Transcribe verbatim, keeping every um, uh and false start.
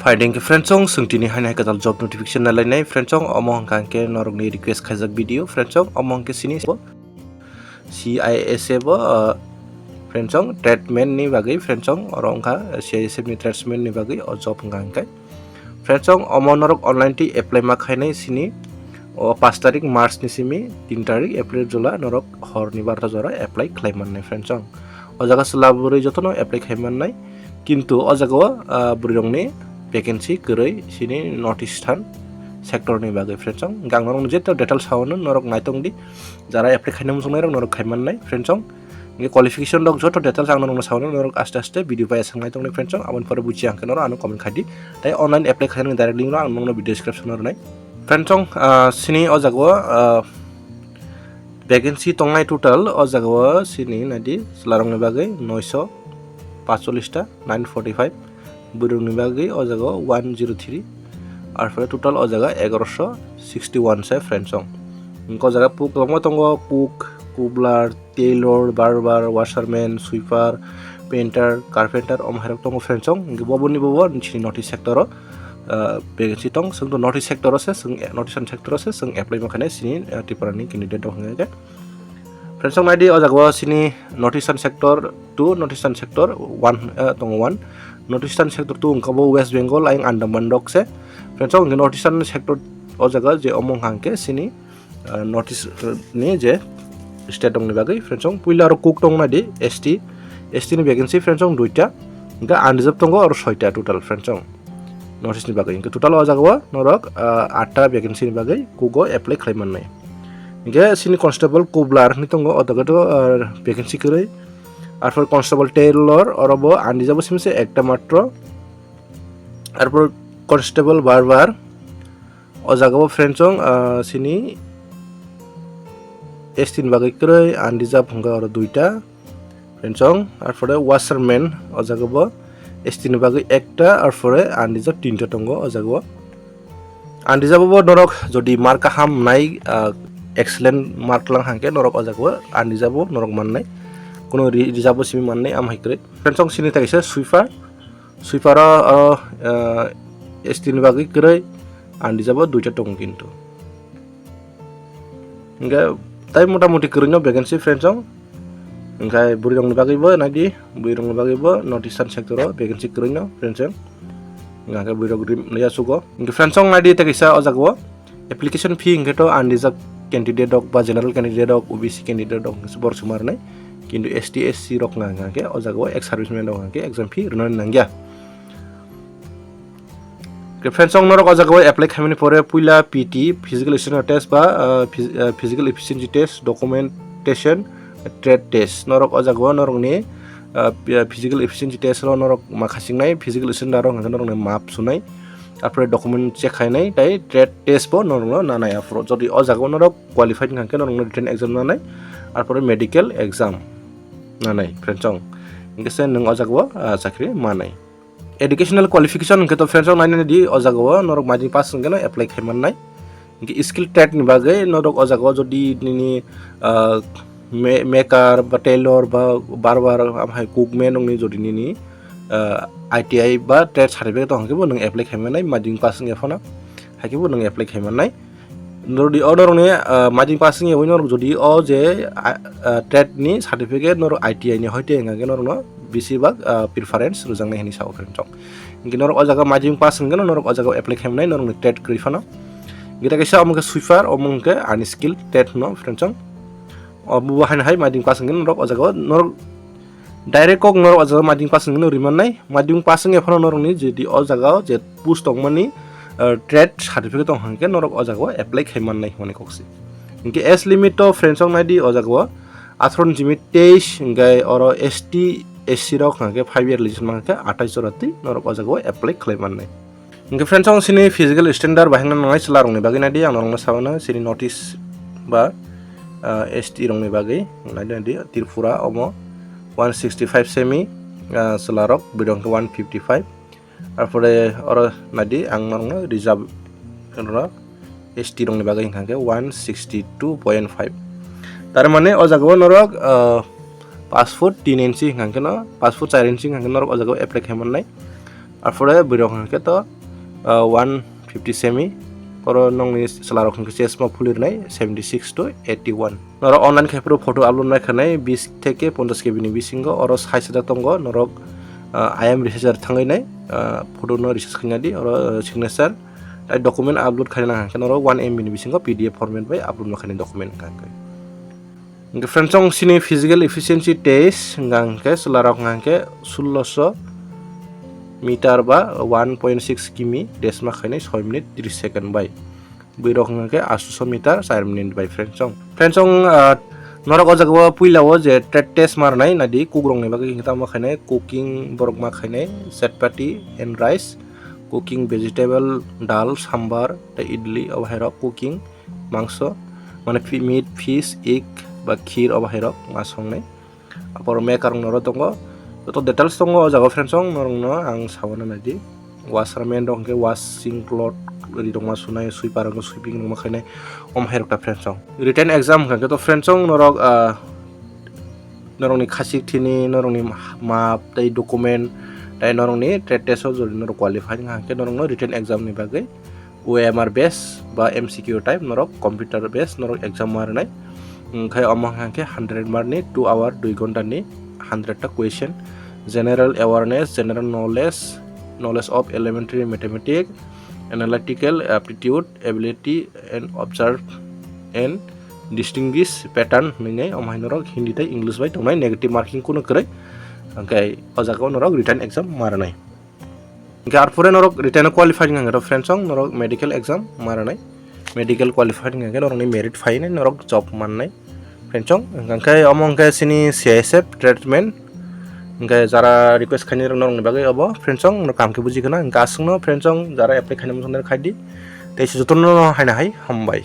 Phaidi hwnkhe friends chong, chwng tini haino hai kwtal job notification nailainai friends chong, omo hwnkha hwnkhe norokni request khaijak video friends chong, omo hwnkhe sini bo C I S F bo, uh, friends chong, tradesman ni bagwi friends chong, oro wngkha C I S F ni tradesman ni bagwi o job hwnkha hwnkhe. Friends chong, omo norok online twi apply ma khainai sini o pash tarik March ni simi tin tarik April jula norok horni barota jora apply khlai mannai friends chong. O jaga chwla bwrwi jotono apply khai mannai, kintu o jaga o, ah, bwrwi rokni vacancy kwrwi sini North Eastern sector ni bagwi friends chong. Hwnkhe ang norokno jeto detail sao hwnwi norok naitong di, jara apply khaina muchungnai rok norok khai mannai friends chong. Hwnkhe qualification rok joto details ang norokno sao hwnwi norok aste aste video bai aswk naitongnai friends chong, aboni pore bujiya hwnkhe norok ano comment khai di. Tai online apply khainani direct link rok ang norokno video description o rwnai. Friends chong, ah, sini o jaga o, ah, vacancy tongnai total o jaga o sini naidi chwlarokni bagwi noisho patchollish ta, nine forty five, bwrwirokni bagwi o jaga o one zero three, arpore total o jaga egarosho sixty one se friends chong. Hwnkhe o jaga puk kwbangma tongo, cook, cobbler, tailor, barber, washerman, sweeper, painter, carpenter, omo hairok tongo friends chong. Hwnkhe bo boni bo bo chini North East sector o, ah, vacancy tong. Chwng to North East sector o se, chwng North Eastern sector o se chwng apply ma khainai sini, ah, Tripura ni candidate rok hwnkhe. Friends chong naidi o jaga o sini North Eastern sector two, North Eastern sector one, ah, tongo one. North Eastern sector two wngkha bo West Bengal ayang Andaman rok se. Friends chong hwnkhe North Eastern sector o jaga je omo hwnkha hwnkhe sini ah, North East, ah, ni je state rokni bagwi, friends chong, puila aro cook tong naidi, S T, S T ni vacancy, friends chong, duita, hwnkhe unreserved tongo aro soita total, friends chong, North East ni bagwi. Hwnkhe total o jaga o norok, ah, atta vacancy ni bagwi cook o apply khlai mannai. Hwnkhe sini constable cobbler hinwi tongo, o jaga to, ah, vacancy kwrwi. Arpor constable tailor, oro bo unreserved bo simi se ekta matro. Arpor constable barber, o jaga o friends chong, ah, sini S T ni bagwi kwrwi unreserved hwnkha oro duita, friends chong. Arpore washerman, o jaga bo S T ni bagwi ekta, arpore unreserved tinta tongo o jaga o. Unreserved bo norok jodi mark kaham nai, ah, excellent mark lang hwnkhe norok o jaga o unreserved bo norok mannai, kuno re-, reserved bo simi mannai, am hai kwrwi. Friends chong, sini tai kaisa sweeper, sweeper o, o, ah, S T ni bagwi kwrwi, unreserved bo duita tongo kintu. Hwnkhe tai mota moti kwrwino vacancy, friends chong. Hwnkhe bwrwi rokni bagwi bo naidi, bwrwi rokni bagwi bo North Eastern sector o vacancy kwrwino, friends chong. Hwnkhe bwrwi rok rim ya sugo. Hwnkhe friends chong naidi tai kaisa o jaga o application fee hwnkhe to unreserved candidate rok ba general candidate rok, O B C candidate rok hwnkhe borok se ma rwnai. Kintu S T, S C rok hwnkha hwnkhe o jaga o ex serviceman rok hwnkhe exam fee rwnani nangya. Friends chong, norok o jaga o apply khaimani pore puila P T, physical standard test ba, ah, phys-, ah, physical efficiency test, documentation, trade test. Norok o jaga o norokni, ah, phy-, ah, physical efficiency test ro norok ma khasing nai, physical standard ro hwnkhe norokni map sunai, arpore document check khainai, tai trade test bo norokno nanai. Arpore jodi o jaga o norok qualified hwnkhe norokno written exam nanai, arpore medical exam nanai, friends chong. Hwnkhe se nwng o jaga o, ah, chakri manai. Educational qualification hwnkhe to, friends chong, nainani di o jaga o norok maiding pass hwnkhe no apply khai mannai. Hwnkhe skill trade ni bagwi norok o jaga o jodi nini, ah, me-, maker ba tailor ba barber, amhai cook man rokni jodi nini, ah, I T I ba trade certificate tong hwnkhe bo nwng apply khai mannai, maiding pass wngya phano, hai khe bo nwng apply khai mannai. Nordi o norokni, ah, maiding pass wngya ui norok jodi o je, ah, ah, trade ni certificate norok I T I ni hoite hwnkha khe norokno bisi bak, ah, preference rwjaknai hinwi sao, friends chong. Hwnkhe norok o jaga maiding pass hwnkhe norok o jaga apply khai mannai norokni trade kwrwi phano. Hwnkhe kaisa omo khe sweeper, omo hwnkhe unskilled trade hwno, friends chong. Obo bo haino hai maiding pass hwnkhe norok o jaga o norok direct kok norok o jaga maiding pass hwnkhe no rimannai. Maiding pass wngya phano norokni jodi o jaga o je post tongmani, ah, trade certificate tong hwnkhe norok o jaga o apply khai mannai hwnwi kok se. Hwnkhe age limit to, friends chong, naidi o jaga o atharo ni simi teis, hwnkhe oro S T, S C rok hwnkhe five year relation mankhe athais jora twi norok o jaga o apply khlai mannai. Hwnkhe friends chong, sini physical standard bahai no nangnai chwla rokni bagwi naidi, ang norokno sao hwno sini North East ba, ah, S T rokni bagwi naidi, naidi Tripura omo one sixty five semi, ah, chwla rok, bwrwi rok hwnkhe one fifty five. Arpore oro naidi, ang norokno reserve oro S T rokni bagwi hwnkha khe one sixty two point five. Tar mane o jaga o norok, ah, paanch foot tin inchi hwnkha khe no, paanch foot char inchi hwnkha khe norok o jaga o apply khai mannai. Arpore bwrwi rok hwnkhe to, ah, one fifty semi. Oro nokni chwla rok hwnkhe chesma phulirnai seventy six to eighty one. Norok online khai phuru photo upload nai khanai bis theke ponchash K B ni bisingo, oro size da tongo norok, ah, I M researcher thangwi nai, ah, photo no research khaina di, oro, ah, signature, tei document upload khaina hwnkhe norok one M B ni bisingo P D F format bai upload ma khainai document hwnkhe. Hwnkhe friends, chwng sini physical efficiency test hwnkha hwnkhe chwla rok hwnkha hwnkhe sulloso meter ba one point six kimi test ma khainai soi minute tris second bai. Bwrwi rok hwnkha hwnkhe astoso meter char minute bai friends chwng. Friends chwng, ah, norok o jaga o puila o je trade test ma rwnai nadi kuk rok ni bagwi hwnkhe tamo khainai cooking borok ma khainai chatpati and rice, cooking vegetable, dal, sambar, tei idli, obo hai rok cooking, mangso, mane phi-, meat, fish, egg, ba kheer, obo hai rok ma songnai. Apor maker rok norok tongo, joto details tongo o jaga o friends chwng norok no ang sawana nai di. Washerman rok hwnkhe washing cloth ri rok ma sunai, sweeper rok sweeping rok ma khainai, omo hai rok ta friends chwng. Written exam hwnkha khe to friends chwng norok, ah, norokni khachik thini, norokni map tei document, tei norokni trade test o jodi norok qualify wngkha hwnkhe norokno written exam ni bagwi O M R base ba M C Q type norok computer base norok exam ma rwnai. Hwnkhe omo hwnkha khe hundred mark ni two hour dui ghonta ni hundred ta question, general awareness, general knowledge, knowledge of elementary mathematics, analytical aptitude, ability and observe and distinguish pattern hwnwi nai omo hai norok Hindi tei English bai tongnai, negative marking kunu kwrwi. Hwnkhe o jaga o norok written exam ma rwnai. Hwnkhe arpore norok written qualify wngkha hwnkhe to friends chwng norok medical exam ma rwnai. Medical qualify wngkha hwnkhe norokni merit phainai norok job mannai. Friends chwng hwnkhe omo hwnkhe sini C I S F treatment. Hwnkhe jara request khainai norokni bagwi obo friends chwng norok kaham khe buji khna. Hwnkhe aswkno friends chwng jara apply khainai muchungni khai di. Tei se jotono haino hai hambai.